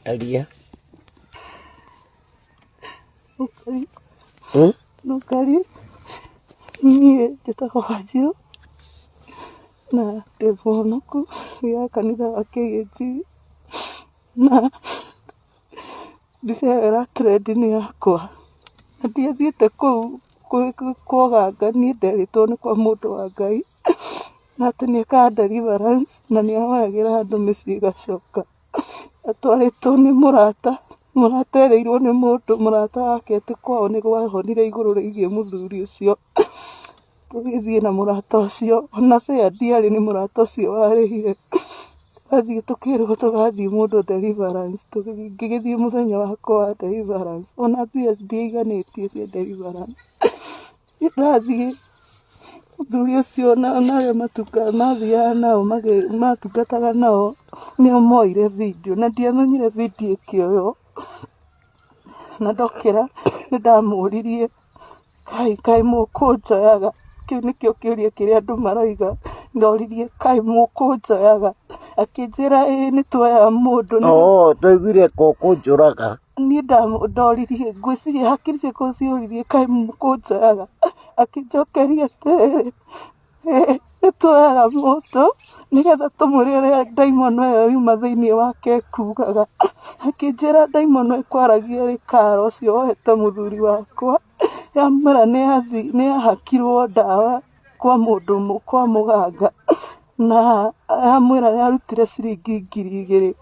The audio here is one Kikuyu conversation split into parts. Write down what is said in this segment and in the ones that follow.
Aria. Nũngari, niĩ njĩtagwo Wanjirũ na ndĩ mũhonoku wa kanitha wa KAG na mbica ĩyo ĩra trend nĩ yakwa na ndiathiĩte kũu kwa ũganga, niĩ nderĩtwo nĩ kwa mũndũ wa Ngai na atĩ nĩ ekaga deliverance na nĩ ahoyagĩra andũ mĩciĩ ĩgacoka. Atwarĩtwo nĩ mũrata, mũrata erĩirwo nĩ mũndũ mũrata wake atĩ kwao nĩ kwahonire igũrũ rĩgiĩ mũthuri ũcio. Tũgĩthiĩ na mũrata ũcio, ona fare ndiarĩ nĩ mũrata ũcio warĩhire. Twathiĩ tũkĩrwo tũgathiĩ mũndũ deliverance, ngĩgĩthiĩ mũthenya wakwa wa deliverance, ona mbia ndiaiganĩtie cia deliverance. Ndathiĩ mũthuri ũcio na arĩa mathiaga nao matungataga nao nĩo moire video na ndiamenyire video ĩkĩoywo, na ndokĩra nĩ ndamũririe kaĩ kaĩ mũkũnjoyaga, kĩu nĩkĩo kĩũria kĩrĩa andũ maroiga, ndoririe kaĩ mũkũnjoyaga, akĩnjĩra ĩĩ nĩ tuoyaga mũndũ. Oo, ndaiguire kũkũnjũraga. Niĩ ndoririe ngwĩciria hakiri ciakwa cioririe kaĩ mũkũnjoyaga, akĩnjokeria atĩrĩrĩ, nĩ tuoyaga mũndũ nĩgetha tũmwĩre ũrĩa ndaimono ĩyo yuma thĩinĩ wake ĩkugaga. Akĩnjĩra ndaimono ĩkwaragia ĩrĩ Karo ũcio wohete mũthuri wakwa, yamwĩra nĩ yahakirwo ndawa kwa mũndũ kwa mũganga na yamwĩra yarutire ciringi 2,000.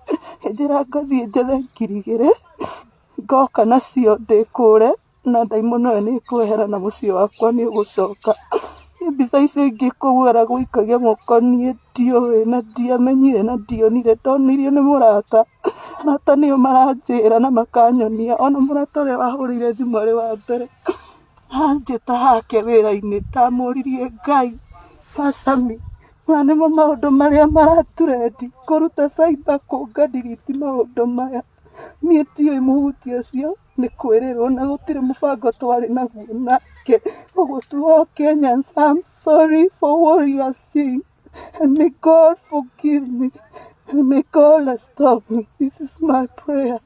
Ĩnjĩra ngathiĩ njethe 2,000 ngoka nacio ndĩkũre na ndaimono ĩyo nĩ ĩkwehera na mũciĩ wakwa nĩ ũgũcoka. Mbica icio ingĩ kũgwara gũikagia moko niĩ ndiũĩ na ndiamenyire na ndionire, ndonirio nĩ mũrata. Arata nĩo maranjĩra na makanyonia, ona mũrata ũrĩa wahũrĩire thimũ arĩ wa mbere anjĩta hake wĩra-inĩ, ndamũririe Ngai Sami, maya nĩmo maũndũ marĩa maraturendi, kũruta cyber kũnga delete maũndũ maya. Niĩ ndiũĩ mũhuti ũcio nĩ kwĩrĩrwo na gũtirĩ mũbango twarĩ naguo nake. Ũguo to all Kenyans, I'm sorry for what you are seeing and may God forgive me and may God restore me. This is my prayer.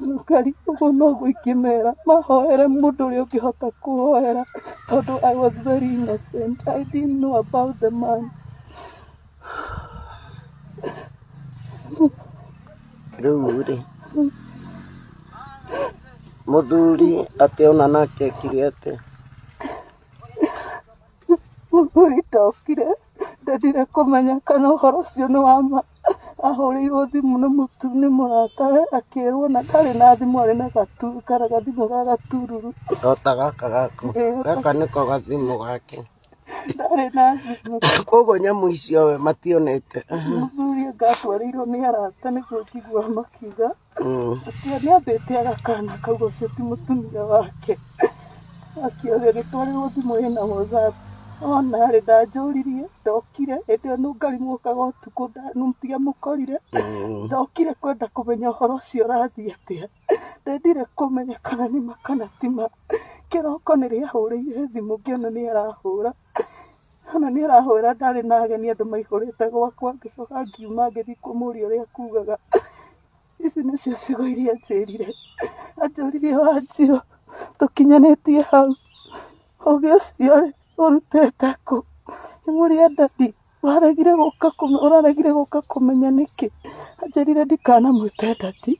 Ngai, ũguo noguo ingĩmera mahoere mũndũ ũrĩa ũngĩhota kũhoera tondũ I was very innocent. I didn't know about the man. Rĩu rĩ, mũthuri atĩ ona nake ekire atĩa? Mũthuri ndokire, ndendire kũmenya kana ũhoro ũcio nĩ wa ma. Ahũrĩirwo thimũ nĩ mũratawe akĩrwo na ndarĩ na thimũ arĩ na gathimũ ga gatururu. O ta gaka gaku. Gaka nĩko gathimũ gake. Ndarĩ na thimũ. Koguo nyamũ icio we mationete. Mũthuri anga atwarĩirwo nĩ arata nĩguo njiguaga makiuga. Atĩ nĩ ambĩte agakana akauga ũcio ti mũtumia wake. Agĩtwarĩrwo thimũ ĩna WhatsApp. Ona rĩ ndanjũririe, ndokire hĩndĩ ĩyo nũngari mwokaga ũtukũ ndiamũkorire. Ndokire kwenda kũmenya ũhoro ũcio ũrathiĩ atĩa. Ndendire kũmenya kana nĩ ma kana ti ma. Kĩroko nĩrĩo ahũrĩire thimũ ngĩona nĩ arahũra. Ona nĩ arahũra ndarĩ na ageni andũ maihũrĩte gwakwa, ngĩcoka ngiuma ngĩthiĩ kũmũria ũrĩa akugaga. Ici nĩcio ciugo iria anjĩrire. Anjũririe Wanjirũ tũkinyanĩtie hau, ũgĩ ũcio rĩ ũrutĩte kũ? Ngĩmũria daddy waregire gũka ũraregire gũka kũmenya nĩkĩ? Anjĩrire ndikanamwĩte daddy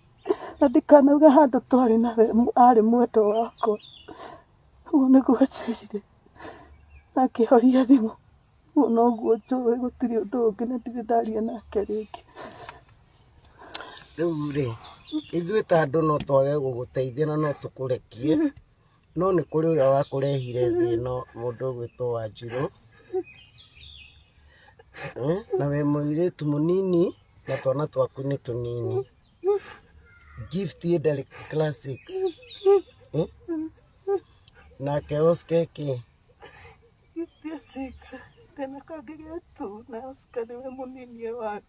na ndikanauge handũ twarĩ nawe arĩ mwendwa wakwa. Ũguo nĩguo anjĩrire na akĩhoria thimũ. Ũguo noguo njũĩ gũtirĩ ũndũ ũngĩ na ndirĩ ndaria nake rĩngĩ. Rĩu rĩ, ithuĩ ta andũ no twage gũgũteithia na no tũkũrekie, no nĩ kũrĩ ũrĩa wakũrehire thĩ ĩno mũndũ ũgwĩtwo Wanjirũ, na wĩ mũirĩtu mũnini na twana twaku nĩ tũnini. Gift ĩ ndarĩ class six, nake Oscar kĩ? Gift e six, ndĩna kangĩ ge two na Oscar nĩwe mũnini e one.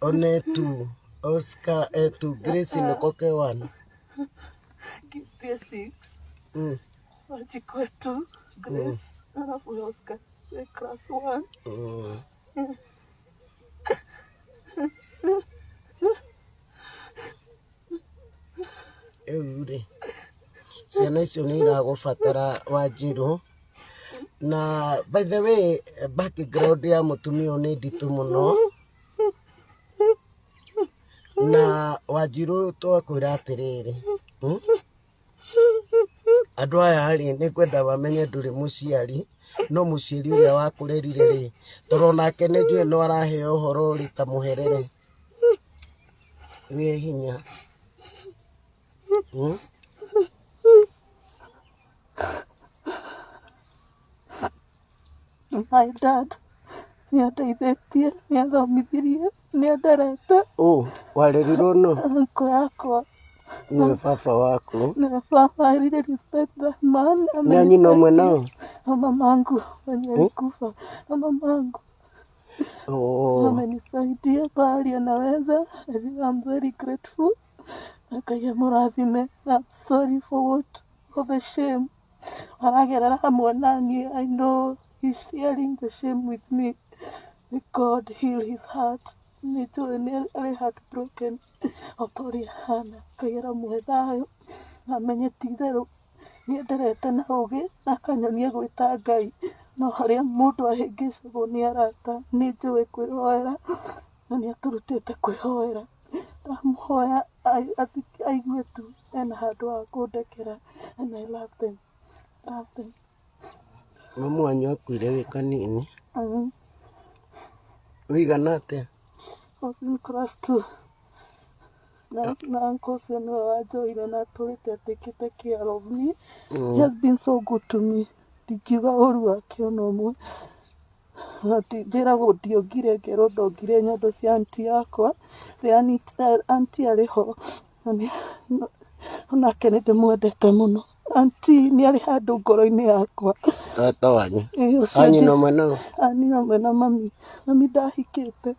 One e two, Oscar e two, Grace nĩko ke one. Gift e six, Wanjikũ e two, Grace, arabu Oscar e class one. Ciana icio nĩ iragũbatara Wanjirũ. Na by the way, background ya mũtumia ũyũ nĩ nditũ mũno. Na Wanjirũ twakwĩra atĩrĩrĩ, Andũ aya rĩ, nĩ ngwenda mamenye ndũrĩ mũciari, no mũciari ũrĩa wakũrerire rĩ, tondũ onake nĩ njũĩ no araheo ũhoro rĩ ta mũherere. Wĩ hinya. My dad nĩ andeithĩtie, nĩ athomithirie, nĩ anderete. Ũ, warerirwo nũ? Uncle yakwa. Nĩwe baba waku. Nĩwe baba, I really respect that man. Nĩ a nyina ũmwe nao? Na mamangu mwenye alikufa. Na mamangu. Oh. Amenisaidia pahali anaweza. I'm very grateful. Ngai amũrathime. I'm sorry for what for the shame aragerera hamwe na niĩ. I know he's sharing the shame with me. May God heal his heart. Nĩ njũĩ nĩ arĩ heartbroken o ta ũrĩa ahana. Ngai aramũhe thayũ na amenye ti itherũ nĩ anderete na ũgĩ na akanyonia gwĩta Ngai. No harĩa mũndũ ahĩngĩcagwo nĩ arata, nĩ njũĩ kwĩhoera na nĩ atũrutĩte kwĩhoera. Ndamũhoya aigue tu ena handũ ha kũndekera and I love them. Love them. Mamu wanyu akuire wĩ kanini? Wĩigana atĩa? I was in class 2. Na uncle ũcio nĩwe wanjoire na atũrĩte atakĩte care of me. He has been so good to me. Ndingiuga ũru wake ona ũmwe. Njĩragwo ndiongire ngerwo ndongire nyondo cia aunty yakwa. The aunty arĩ ho na onake nĩ ndĩmwendete mũno. Aunty nĩ arĩ handũ ngoro-inĩ yakwa. Tata wanyu? Ĩĩ, ũcio A nyina ũmwe nao? A nyina ũmwe na mami. Mami ndahikĩte.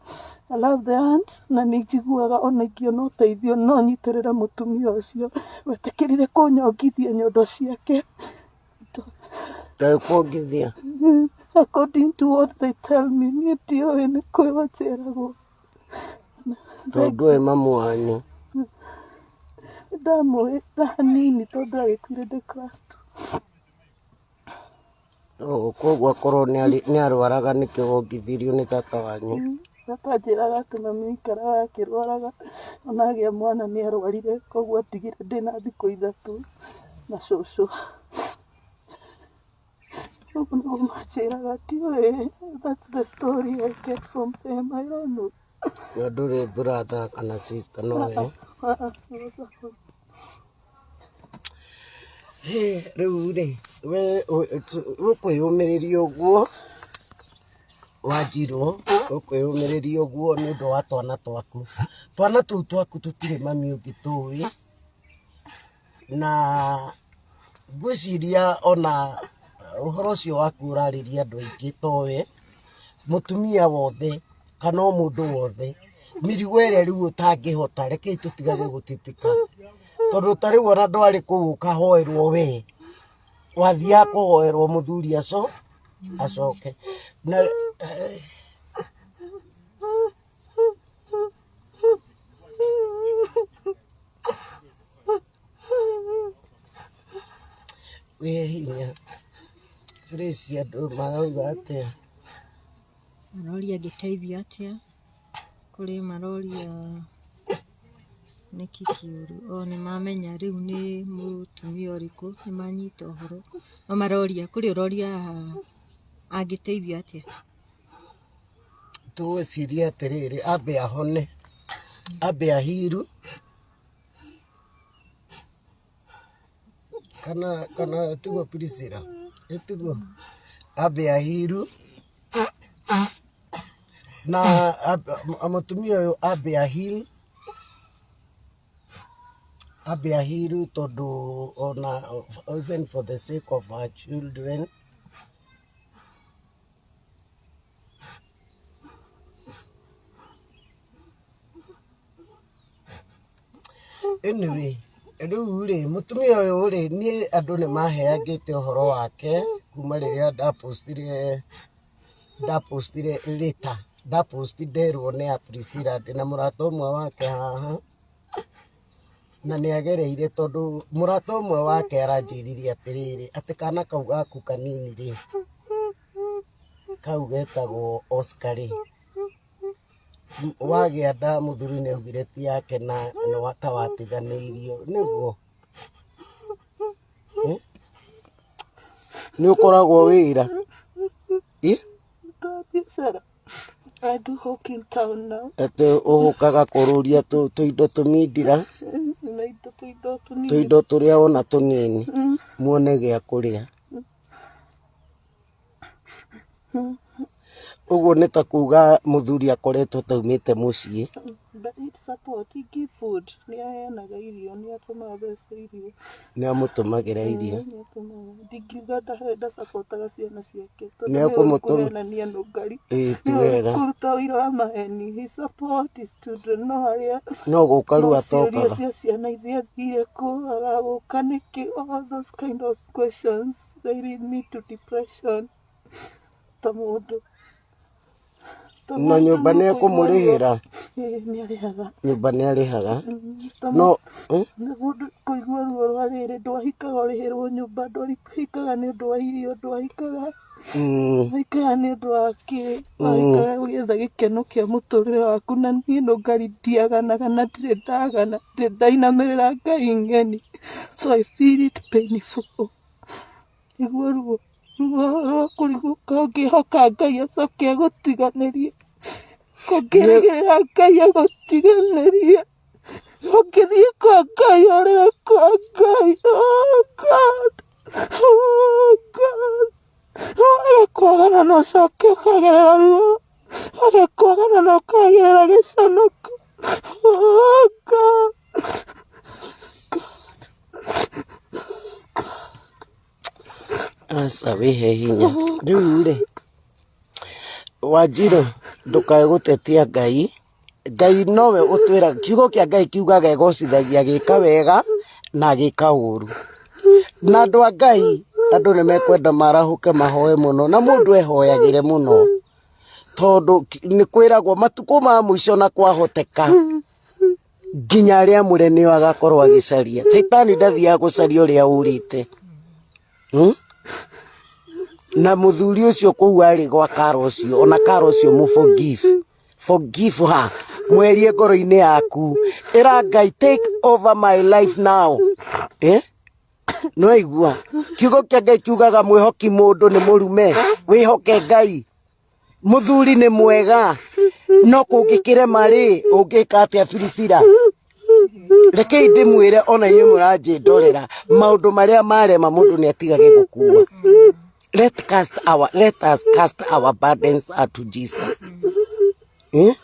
I love the aunt na nĩ njiguaga ona ingĩona ũteithio no nyitĩrĩre mũtumia ũcio wetĩkĩrire kũnyongithia nyondo ciake. Kuongithia? According to what they tell me, niĩ ndiũĩ nĩ kwĩrwo njĩragwo. Tondũ ndũĩ mamu wanyu? Ndamũĩ na hanini tondũ agĩkuire ndĩ class 2. Oh, koguo akorwo nĩ arwaraga nĩkĩo wongithirio nĩ tata wanyu? Tata anjĩraga atĩ mami aikaraga akĩrwaraga, ona agĩa mwana nĩ arwarire, koguo andigire ndĩna thikũ 3 na cũcũ. Ũguo nĩguo manjĩraga, ndiũĩ, that's the story I get from them, I don't know. Na ndũrĩ brother kana sister no we? Rĩu rĩ, we ũkwĩyũmĩrĩria ũguo Wanjirũ, ũkwĩyũmĩrĩria ũguo nĩ ũndũ wa twana twaku. Twana tũu twaku tũtirĩ mami ũngĩ tũĩ, na ngwĩciria ona ũhoro ũcio waku ũrarĩria andũ aingĩ towe, mũtumia wothe kana o mũndũ wothe, mĩrigo ĩrĩa rĩu ũtangĩhota, rekei tũtigage gũtitika. Tondũ ta rĩu ona ndwarĩ kũu ũkahoerwo we, wathiaga kũhoerwo mũthuri acoke. Na wĩ hinya. Grace, andũ marauga atĩa? Maroria ngĩteithio atĩa, kũrĩ maroria nĩkĩ kĩũru, o nĩ mamenya rĩu nĩ mũtumia ũrĩkũ, nĩ manyita ũhoro, no maroria, kũrĩ ũroria haha angĩteithio atĩa. Tũgwĩciria atĩrĩrĩ, ambe ahone, ambe ahiru, kana tiguo Priscilla? Ĩ tiguo? Ambe ahiru, na mũtumia ũyũ ambe ahil, ambe ahiru tondũ ona even for the sake of our children. Anyway, rĩu rĩ, mũtumia ũyũ rĩ, niĩ andũ nĩ maheangĩte ũhoro wake kuma rĩrĩa ndapostire later, ndaposti nderwo nĩ a Priscilla ndĩna mũrata ũmwe wake haha. Na nĩ agereire tondũ mũrata ũmwe wake aranjĩrire atĩrĩrĩ, atĩ kana kau gaku kanini rĩ, kau getagwo Oscar rĩ, wagĩa nda mũthuri nĩ augire ti yake na ta watiganĩirio, nĩguo? Eh? Nĩ ũkoragwo wĩra? Ĩ? Biacara. I do hawk in town now. Atĩ ũhũkaga kũrũria tũindo tũmindira, Na indo tũindo tũnini. Tũindo tũrĩa wona tũnini, muone gĩa kũrĩa. Ũguo nĩ ta kuga mũthuri akoretwo taumĩte mũciĩ. But he support, he give food. Nĩ aheanaga irio, nĩ atũmaga mbeca irio. Nĩ amũtũmagĩra irio. Nĩ atũmaga. Ndingiuga ndasapotaga ciana ciake. Tondũ Nĩ nĩ ũru ekũmũtũma. kũhenania nũngari. Ĩĩ ti Nĩ ũru wega. kũruta ũira wa maheni. He support his children. No harĩa No gũka rĩu no ciũria atokaga. Cia ciana ithiĩ athire kũ, aragũka nĩkĩ, all those kind of questions, they lead me to depression. Ta mũndũ. Ta Na mũndũ nyũmba nĩ nĩ ũkũigua ruo. ekũmũrĩhĩra. Ĩĩ nĩ arĩhaga. Nyũmba nĩ arĩhaga. Ta No eh? Nĩ mũndũ kũigua ruo rwa rĩrĩ, ndwahikaga ũrĩhĩrwo nyũmba, ndwahikaga nĩ ũndũ wa irio, ndwahikaga wahikaga nĩ ũndũ wa kĩ, wahikaga ũgĩetha gĩkeno kĩa mũtũrĩre waku, na niĩ no ngari ndiaganaga na ndirĩ ndagana, ndirĩ ndainamĩrĩra Ngai ng'eni, so I feel it painful. Nĩguo ruo ruo rwa kũrigwo ũngĩhoka Ngai acoke agũtiganĩrie, ũngĩrĩgĩrĩra Ngai agũtiganĩrie, ũngĩthiĩ kwa Ngai ũrĩre kwa Ngai, oh God, oh God. Wage kwagana na ũcoke ũkagerera ruo, wage kwagana na ũkagerera gĩconoko, oh God. Aca wĩhe hinya. Rĩu rĩ, Wanjirũ ndũkae gũtetia Ngai. Ngai nowe ũtwĩraga, kiugo kĩa Ngai kiugaga egocithagia agĩka wega na agĩka ũru. Na andũ a Ngai, andũ nĩ mekwenda marahũke mahoe mũno, na mũndũ ehoyagĩre mũno. Tondũ nĩ kwĩragwo matukũ ma mũico na kwahoteka nginya arĩa amũre nĩo agakorwo agĩcaria. Caitani ndathiaga gũcaria ũrĩa ũrĩte. Na mũthuri ũcio kũu arĩ gwa kara ũcio, ona kara ũcio mũ forgive. Forgive her. Mwerie ngoro-inĩ yaku. Ĩra Ngai take over my life now. Eh? Nĩwaigua? Kiugo kĩa Ngai kiugaga mwĩhoki mũndũ nĩ mũrume. Wĩhoke Ngai. Mũthuri nĩ mwega. No kũngĩkĩrema rĩ, ũngĩka atĩa Priscilla? Rekei ndĩmwĩre ona inyuĩ mũranjĩndorera maũndũ marĩa marema mũndũ nĩ atigage gũkua. Let us cast our burdens unto Jesus. Eh?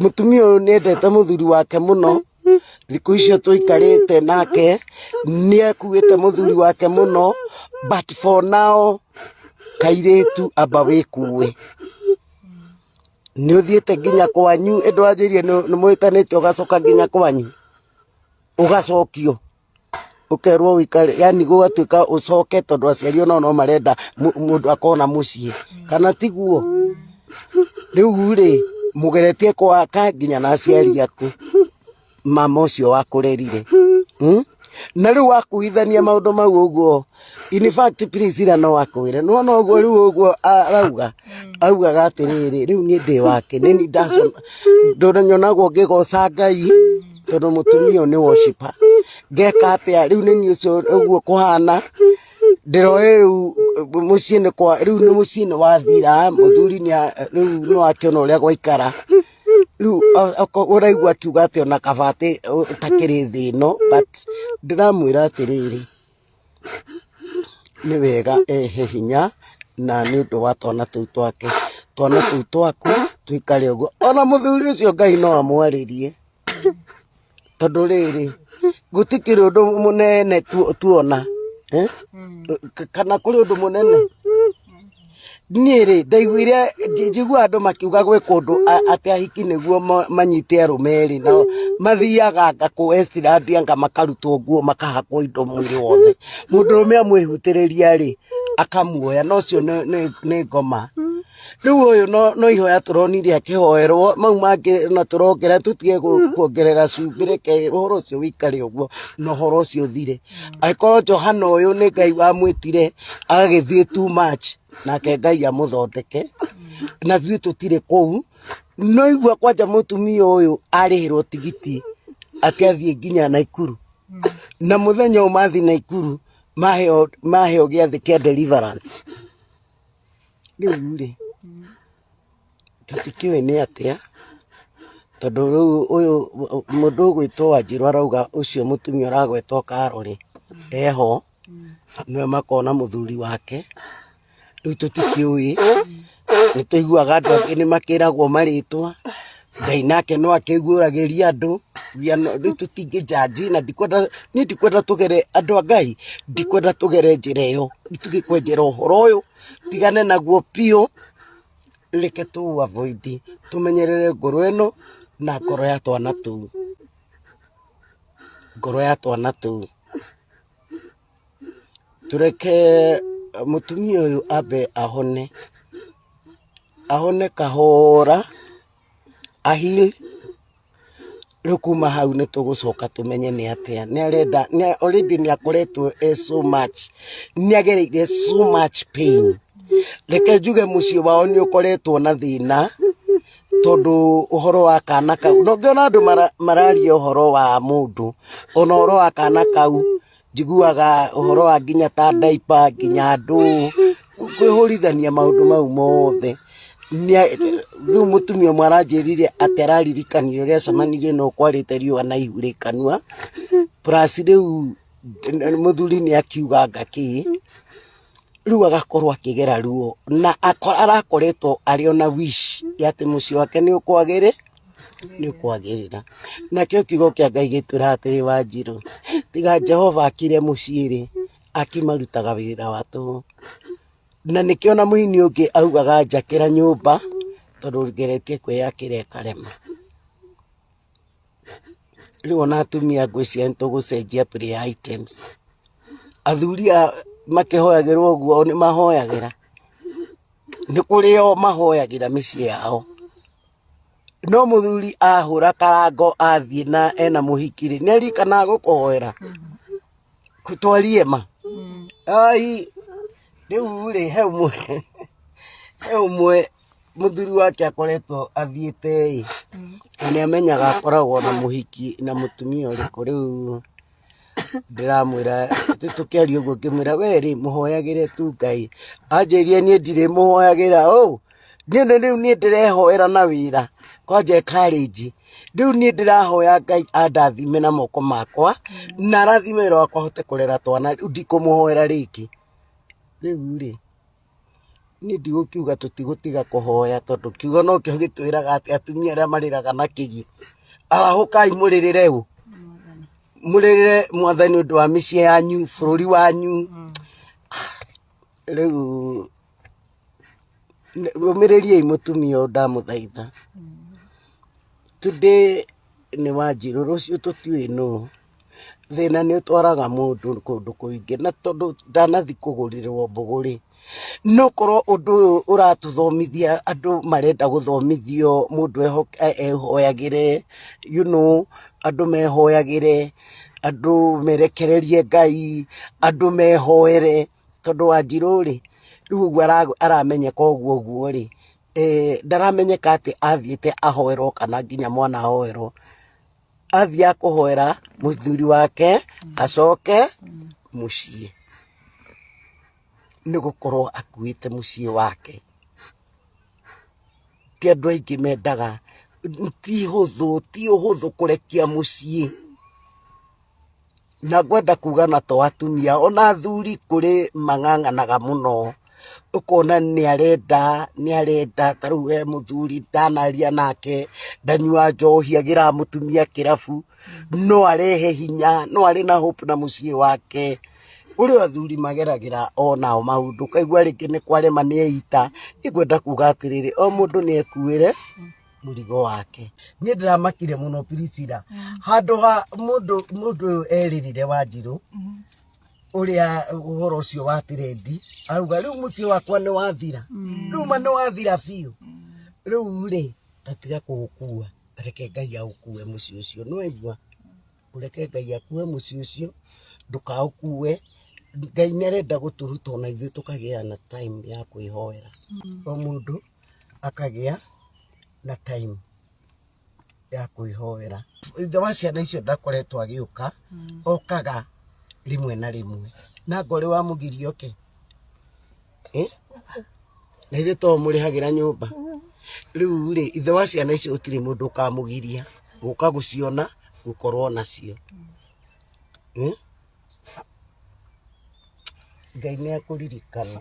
Mũtumia ũyũ nĩ endete mũthuri wake mũno. Thikũ icio tũikarĩte nake nĩ akuĩte mũthuri wake mũno, but for now kairĩtu amba wĩkue. Nĩ ũthiĩte nginya kwanyu, ĩndũ wanjĩrire nĩ mwĩtanĩte ũgacoka nginya kwanyu, ũgacokio ũkerwo ũikare, yani gũgatuĩka ũcoke tondũ aciari onao no marenda mũndũ akorwo na mũciĩ, kana tiguo? Rĩu rĩ, mũgeretie gwaka nginya na aciari aku, mama ũcio wakũrerire. Na rĩu wakuithania maũndũ mau ũguo, in fact Priscilla no akwĩre, nĩwona ũguo rĩu ũguo arauga, augaga atĩrĩrĩ, rĩu niĩ ndĩ wake, nĩ niĩ ndonyonagwo ngĩgoca Ngai, tondũ mũtumia ũyũ nĩ worshiper. Ngeka atĩa, rĩu nĩ niĩ ũcio ũguo kũhana, ndĩroĩ rĩu mũciĩ nĩ kwa, rĩu nĩ mũciĩ nĩ wathira, mũthuri nĩ rĩu nĩ wakĩona ũrĩa gwaikara. Rĩu ũraigua akiuga atĩ ona kaba atĩ ũtakĩrĩ thĩ ĩno, but ndĩramwĩra atĩrĩrĩ, nĩ wega ehe hinya na nĩ ũndũ wa twana tũu twake, twana tũu twaku tũikare ũguo. Ona mũthuri ũcio Ngai no amwarĩrie, tondũ rĩrĩ, gũtikĩrĩ ũndũ mũnene tuona, eh? Kana kũrĩ ũndũ mũnene? Niĩ rĩ, ndaiguire, njiguaga andũ makiuga gwĩ kũndũ atĩ ahiki nĩguo manyite arũme erĩ, nao mathiaga anga kũ Westland anga makarutwo nguo makahakwo indo mwĩrĩ wothe. Mũndũrũme amwĩhutĩrĩria rĩ, akamuoya, na ũcio nĩ ngoma. Rĩu ũyũ no ihoya tũronire akĩhoerwo mau mangĩ na tũrongerera tũtige kuongerera cumbĩ, reke ũhoro ũcio wĩikare ũguo na ũhoro ũcio ũthire. Angĩkorwo Johana ũyũ nĩ Ngai wamwĩtire agagĩthiĩ too much, nake Ngai amũthondeke, na ithuĩ tũtirĩ kũu. No igua kwanja mũtumia ũyũ arĩhĩrwo tigiti atĩ athiĩ nginya Naikuru, na mũthenya ũyũ mathiĩ Naikuru maheo gĩathĩ kĩa deliverance. Rĩu rĩ, tũtikĩũĩ nĩ atĩa, tondũ rĩu ũyũ mũndũ ũgwĩtwo Wanjirũ arauga ũcio mũtumia ũragwetwo Karo rĩ, eho, nĩwe makoragwo na mũthuri wake. Rĩu tũtikĩũĩ, nĩ tũiguaga andũ angĩ nĩ makĩragwo marĩtwa, Ngai nake no akĩguũragĩria andũ, rĩu tũtingĩ judge na ndikwenda, niĩ ndikwenda tũgere andũ a Ngai, ndikwenda tũgere njĩra ĩyo, tũgĩkwenjera ũhoro ũyũ, tigane naguo biũ, reke tũ avoid, tũmenyerere ngoro ĩno na ngoro ya twana tũu, ngoro ya twana tũu. Tũreke mũtumia ũyũ ambe ahone, ahone kahora, a heal, rĩu kuma hau nĩ tũgũcoka tũmenye nĩ atĩa, nĩ arenda, already nĩ akoretwo e so much, nĩ agereire so much pain. Reke njuge mũciĩ wao nĩ ũkoretwo na thĩna, tondũ ũhoro wa kana kau, na ũngĩona andũ mararia ũhoro wa mũndũ, ona ũhoro wa kana kau, njiguaga ũhoro wa nginya ta diaper, nginya andũ kwĩhũrithania maũndũ mau mothe. Rĩu mũtumia ũmwe aranjĩrire atĩ araririkanire ũrĩa acemanirie na ũkwarĩte riũa na ihu rĩ kanua, plus rĩu mũthuri nĩ akiuga anga kĩ, rĩu agakorwo akĩgera ruo na arakoretwo arĩ ona wish ya atĩ mũciĩ wake nĩ ũkwagĩrĩ, nĩ ũkwagĩrĩra. Nakĩo kiugo kĩa Ngai gĩtwĩraga atĩrĩ, Wanjirũ, tiga Jehova akire mũciĩ rĩ, akimarutaga wĩra wa tũhũ. Na nĩkĩo na mũini ũngĩ augaga njakĩra nyũmba, tondũ ngeretie kwĩyakĩra ĩkarema. Rĩu ona atumia ngwĩciria nĩ tũgũcenjia prayer items. Athuri aya makĩhoyagĩrwo ũguo o nĩ mahoyagĩra, nĩ kũrĩ o mahoyagĩra mĩciĩ yao. No mũthuri ahũra karango athiĩ na ena mũhiki rĩ, nĩ aririkanaga gũkũhoera? Twarie ma. Ai, rĩu rĩ, he ũmwe mũthuri wake akoretwo athiĩte ĩ, na nĩ amenyaga akoragwo na mũhiki na mũtumia ũrĩkũ, rĩu ndĩramwĩra, tũkĩaria ũguo ngĩmwĩra we rĩ, mũhoyagĩre tu Ngai. Anjĩrire niĩ ndirĩ mũhoyagĩra ũ, niĩ rĩu niĩ ndĩrehoera na wĩra, kwanja encourage. Rĩu niĩ ndĩrahoya Ngai andathime na moko makwa, na arathime wĩra wakwa hote kũrera twana, rĩu ndikũmũhoera rĩngĩ. Rĩu rĩ, niĩ ndigũkiuga tũtigũtiga kũhoya tondũ kiugo nokĩo gĩtwĩraga atĩ atumia arĩa marĩraga na kĩgi, arahũkai mũrĩrĩre ũ, mũrĩrĩre mwathani ũndũ wa mĩciĩ yanyu, bũrũri wanyu. Rĩu ũmĩrĩriai mũtumia ũyũ ndamũthaitha. Today nĩ Wanjirũ, rũciũ tũtiũĩ nũ. Thĩna nĩ ũtwaraga mũndũ kũndũ kũingĩ, na tondũ ndanathiĩ kũgũrĩrwo mbũgũ rĩ, no korwo ũndũ ũyũ ũratũthomithia andũ marenda gũthomithio mũndũ ehoyagĩre, you know, andũ mehoyagĩre, andũ merekererie Ngai, andũ mehoere, tondũ Wanjirũ rĩ, rĩu ũguo aramenyeka ũguo ũguo rĩ, ndaramenyeka atĩ athiĩte ahoerwo kana nginya mwana ahoerwo. Athiaga kũhoera mũthuri wake acoke mũciĩ, nĩ gũkorwo akuĩte mũciĩ wake. Ti andũ aingĩ mendaga, ti hũthũ, ti ũhũthũ kũrekia mũciĩ. Na ngwenda kuga na to atumia, ona athuri kũrĩ mang'ang'anaga mũno, ũkona nĩ arenda, nĩ arenda, ta rĩu he mũthuri ndanaria nake, ndanyuaga njohi, agĩraga mũtumia kĩrabu, no arehe hinya, no arĩ na hope na mũciĩ wake. Kũrĩ athuri mageragĩra onao maũndũ, ũkaigua rĩngĩ nĩ kwarema nĩ eita. Niĩ ngwenda kuga atĩrĩrĩ, o mũndũ nĩ ekuĩre mũrigo wake. Niĩ ndĩramakire mũno Priscilla, handũ ha mũndũ ũyũ erĩrire Wanjirũ, Ũrĩa ũhoro ũcio wa tirendi auga rĩu mũciĩ wakwa nĩ wathira, rĩu ma nĩ wathira biũ. Rĩu rĩ, tatiga kũũkua, reke Ngai aũkue mũciĩ ũcio. Nĩ waigua? Ũreke Ngai akue mũciĩ ũcio, ndũkaũkue. Ngai nĩ arenda gũtũruta ona ithuĩ tũkagĩa na time ya kwĩhoera. O mũndũ akagĩa na time ya kwĩhoera. Ithe wa ciana icio ndakoretwo agĩũka, okaga rĩmwe na rĩmwe. Na ngorĩ wa mũgiria oke? Eh? Na ithuĩ to mũrĩhagĩra nyũmba. Rĩu rĩ, ithe wa ciana icio gũtirĩ mũndũ ũkamũgiria gũka gũciona, gũkorwo nacio. Eh? Ngai nĩ akũririkana.